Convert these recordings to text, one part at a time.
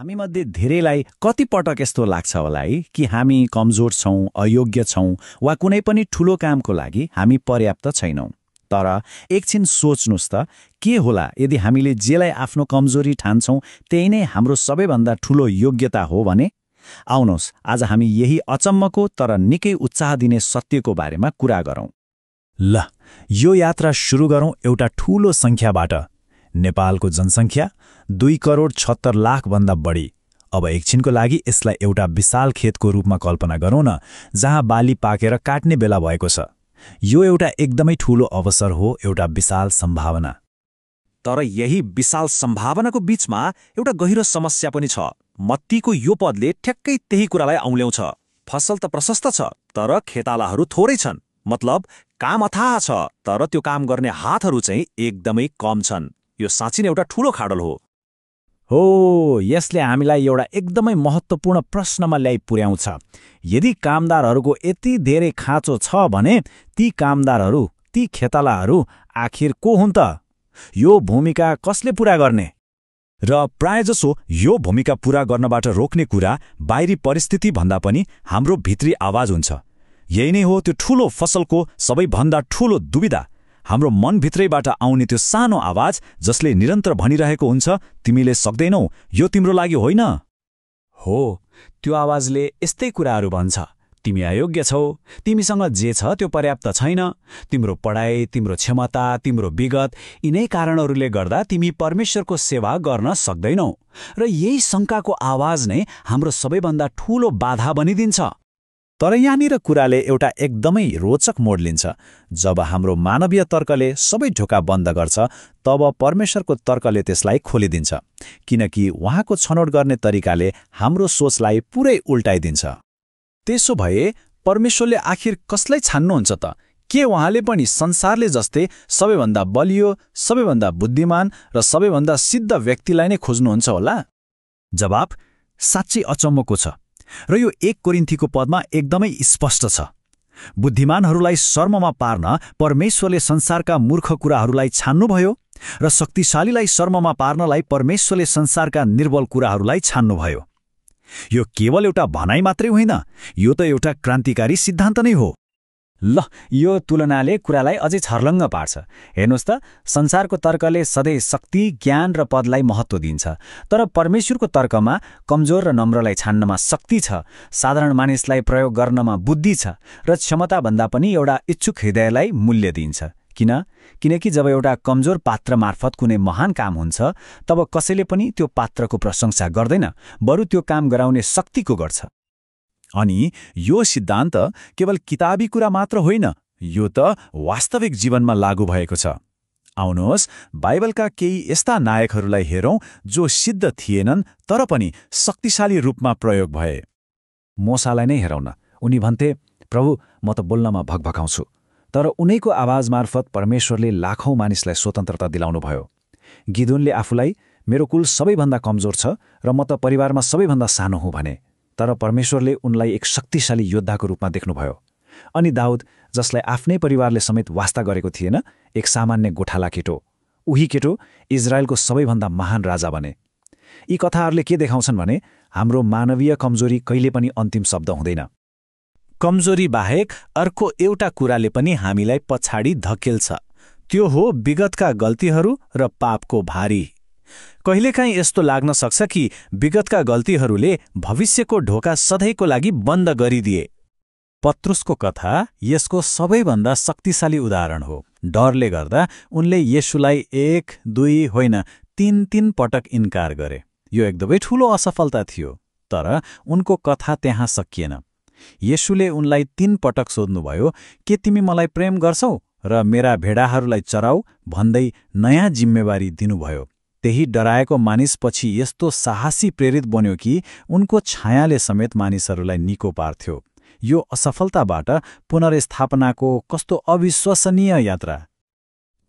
हामीमध्ये धेरैलाई कति पटक यस्तो लाग्छ होला है कि हामी कमजोर छौं, अयोग्य छौं वा कुनै पनि ठूलो कामको लागि हामी पर्याप्त छैनौं। तर एकछिन सोच्नुस् त, के होला यदि हामीले जेलाई आफ्नो कमजोरी ठान्छौं त्यही नै हाम्रो सबैभन्दा ठूलो योग्यता हो भने? आउनुहोस् आज हामी यही अचम्मको तर निकै उत्साह दिने सत्यको बारेमा कुरा गरौं। ल, यो यात्रा सुरु गरौं एउटा ठूलो संख्याबाट। नेपालको जनसङ्ख्या 2,76,00,000 भन्दा बढी। अब एकछिनको लागि यसलाई एउटा विशाल खेतको रूपमा कल्पना गरौं न, जहाँ बाली पाकेर काट्ने बेला भएको छ। यो एउटा एकदमै ठूलो अवसर हो, एउटा विशाल सम्भावना। तर यही विशाल सम्भावनाको बीचमा एउटा गहिरो समस्या पनि छ। मत्तीको यो पदले ठ्याक्कै त्यही कुरालाई औँल्याउँछ। फसल त प्रशस्त छ, तर खेतालाहरू थोरै छन्। मतलब काम अथाह छ, तर त्यो काम गर्ने हातहरू चाहिँ एकदमै कम छन्। यो साँच्चै नै एउटा ठूलो खाडल हो। हो, यसले हामीलाई एउटा एकदमै महत्त्वपूर्ण प्रश्नमा ल्याइ पुर्याउँछ। यदि कामदारहरूको यति धेरै खाँचो छ भने ती कामदारहरू, ती खेतालाहरू आखिर को हुन् त? यो भूमिका कसले पूरा गर्ने? र प्रायजसो यो भूमिका पूरा गर्नबाट रोक्ने कुरा बाहिरी परिस्थिति भन्दा पनि हाम्रो भित्री आवाज हुन्छ। यही नै हो त्यो ठूलो फसलको सबैभन्दा ठूलो दुविधा। हाम्रो मनभित्रैबाट आउने त्यो सानो आवाज जसले निरन्तर भनिरहेको हुन्छ, तिमीले सक्दैनौ, यो तिम्रो लागि होइन। हो, त्यो आवाजले यस्तै कुराहरू भन्छ। तिमी अयोग्य छौ, तिमीसँग जे छ त्यो पर्याप्त छैन, तिम्रो पढाइ, तिम्रो क्षमता, तिम्रो विगत, यिनै कारणहरूले गर्दा तिमी परमेश्वरको सेवा गर्न सक्दैनौ। र यही शङ्काको आवाज नै हाम्रो सबैभन्दा ठूलो बाधा बनिदिन्छ। तर यहाँनिर कुराले एउटा एकदमै रोचक मोड लिन्छ। जब हाम्रो मानवीय तर्कले सबै ढोका बन्द गर्छ, तब परमेश्वरको तर्कले त्यसलाई खोलिदिन्छ, किनकि उहाँको छनौट गर्ने तरिकाले हाम्रो सोचलाई पुरै उल्टाइदिन्छ। त्यसो भए परमेश्वरले आखिर कसलाई छान्नुहुन्छ त? के उहाँले पनि संसारले जस्तै सबैभन्दा बलियो, सबैभन्दा बुद्धिमान र सबैभन्दा सिद्ध व्यक्तिलाई नै खोज्नुहुन्छ होला? जवाब साँच्चै अचम्मको छ, र यो 1 कोरिन्थीको पदमा एकदमै स्पष्ट छ। बुद्धिमानहरूलाई शर्ममा पार्न परमेश्वरले संसारका मूर्ख कुराहरूलाई छान्नुभयो, र शक्तिशालीलाई शर्ममा पार्नलाई परमेश्वरले संसारका निर्बल कुराहरूलाई छान्नुभयो। यो केवल एउटा भनाइ मात्रै होइन, यो त एउटा क्रान्तिकारी सिद्धान्त नै हो। ल, यो तुलनाले कुरालाई अझै छर्लङ्ग पार्छ। हेर्नुहोस् त, संसारको तर्कले सधैँ शक्ति, ज्ञान र पदलाई महत्त्व दिन्छ, तर परमेश्वरको तर्कमा कमजोर र नम्रलाई छान्नमा शक्ति छ, साधारण मानिसलाई प्रयोग गर्नमा बुद्धि छ, र क्षमताभन्दा पनि एउटा इच्छुक हृदयलाई मूल्य दिन्छ। किनकि जब एउटा कमजोर पात्र मार्फत कुनै महान काम हुन्छ, तब कसैले पनि त्यो पात्रको प्रशंसा गर्दैन, बरु त्यो काम गराउने शक्तिको गर्छ। अनि यो सिद्धान्त केवल किताबी कुरा मात्र होइन, यो त वास्तविक जीवनमा लागू भएको छ। आउनुहोस् बाइबलका केही यस्ता नायकहरूलाई हेरौं जो सिद्ध थिएनन् तर पनि शक्तिशाली रूपमा प्रयोग भए। मोसालाई नै हेरौँ न। उनी भन्थे, प्रभु, म त बोल्नमा भकभकाउँछु, तर उनैको आवाज मार्फत परमेश्वरले लाखौं मानिसलाई स्वतन्त्रता दिलाउनुभयो। गिदोनले आफूलाई मेरो कुल सबैभन्दा कमजोर छ र म त परिवारमा सबैभन्दा सानो हुँ भने, तर परमेश्वरले उनलाई एक शक्तिशाली योद्धाको रूपमा देख्नुभयो। अनि दाउद, जसलाई आफ्नै परिवारले समेत वास्ता गरेको थिएन, एक सामान्य गोठाला केटो, उही केटो इजरायलको सबैभन्दा महान राजा बने। यी कथाहरूले के देखाउँछन् भने हाम्रो मानवीय कमजोरी कहिले पनि अन्तिम शब्द हुँदैन। कमजोरी बाहेक अर्को एउटा कुराले पनि हामीलाई पछाडि धकेल्छ, त्यो हो विगतका गल्तीहरू र पापको भारी। कहिलेकाहीँ यस्तो लाग्न सक्छ कि विगतका गल्तीहरूले भविष्यको ढोका सधैँको लागि बन्द गरिदिए। पत्रुसको कथा यसको सबैभन्दा शक्तिशाली उदाहरण हो। डरले गर्दा उनले येशूलाई 1, 2 होइन 3 पटक इन्कार गरे। यो एकदमै ठूलो असफलता थियो, तर उनको कथा त्यहाँ सकिएन। येशूले उनलाई 3 पटक सोध्नुभयो, के तिमी मलाई प्रेम गर्छौ र मेरा भेडाहरूलाई चराऊ भन्दै नयाँ जिम्मेवारी दिनुभयो। त्यही डराएको मानिसपछि यस्तो साहसी प्रेरित बन्यो कि उनको छायाले समेत मानिसहरूलाई निको पार्थ्यो। यो असफलताबाट पुनर्स्थापनाको कस्तो अविश्वसनीय यात्रा।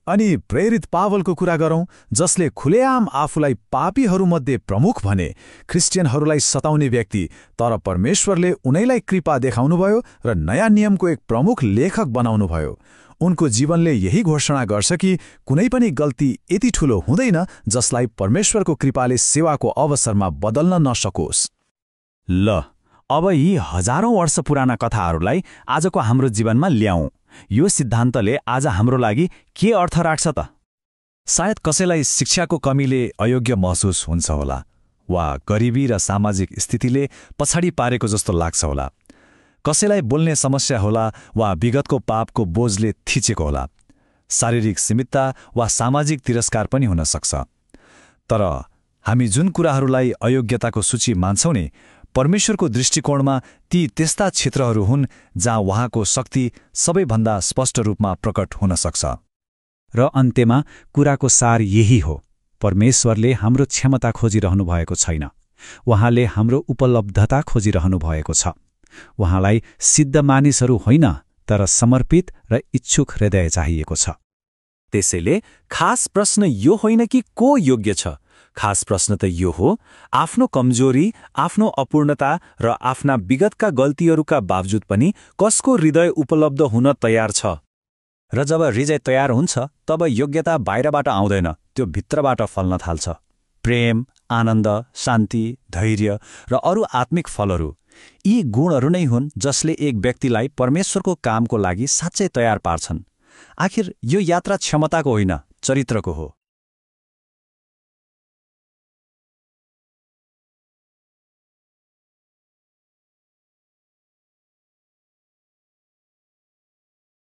अनि प्रेरित पावलको कुरा गरौं, जसले खुलेआम आफूलाई पापीहरूमध्ये प्रमुख भने, क्रिस्चियनहरूलाई सताउने व्यक्ति, तर परमेश्वरले उनैलाई कृपा देखाउनुभयो र नयाँ नियमको एक प्रमुख लेखक बनाउनुभयो। उनको जीवनले यही घोषणा गर्छ कि कुनै पनि गल्ती यति ठूलो हुँदैन जसलाई परमेश्वरको कृपाले सेवाको अवसरमा बदल्न नसकोस्। ल, अब यी हजारौं वर्ष पुराना कथाहरूलाई आजको हाम्रो जीवनमा ल्याऊँ। यो सिद्धान्तले आज हाम्रो लागि के अर्थ राख्छ त? सायद कसैलाई शिक्षाको कमीले अयोग्य महसुस हुन्छ होला, वा गरिबी र सामाजिक स्थितिले पछाडि पारेको जस्तो लाग्छ होला। कसैलाई बोल्ने समस्या होला, वा विगतको पापको बोझले थिचेको होला। शारीरिक सीमितता वा सामाजिक तिरस्कार पनि हुन सक्छ। तर हामी जुन कुराहरूलाई अयोग्यताको सूची मान्छौं नि, परमेश्वरको दृष्टिकोणमा ती त्यस्ता क्षेत्रहरू हुन् जहाँ उहाँको शक्ति सबैभन्दा स्पष्ट रूपमा प्रकट हुन सक्छ। र अन्त्यमा कुराको सार यही हो, परमेश्वरले हाम्रो क्षमता खोजिरहनु भएको छैन, उहाँले हाम्रो उपलब्धता खोजिरहनु भएको छ। उहाँलाई सिद्ध मानिसहरू होइन, तर समर्पित र इच्छुक हृदय चाहिएको छ। त्यसैले खास प्रश्न यो होइन कि को योग्य छ, खास प्रश्न त यो हो, आफ्नो कमजोरी, आफ्नो अपूर्णता र आफ्ना विगतका गल्तीहरूका बावजुद पनि कसको हृदय उपलब्ध हुन तयार छ। र जब हृदय तयार हुन्छ, तब योग्यता बाहिरबाट आउँदैन, त्यो भित्रबाट फल्न थाल्छ। प्रेम, आनन्द, शान्ति, धैर्य र अरू आत्मिक फलहरू, यी गुणहरू नै हुन् जसले एक व्यक्तिलाई परमेश्वरको कामको लागि साँच्चै तयार पार्छन्। आखिर यो यात्रा क्षमताको होइन, चरित्रको हो।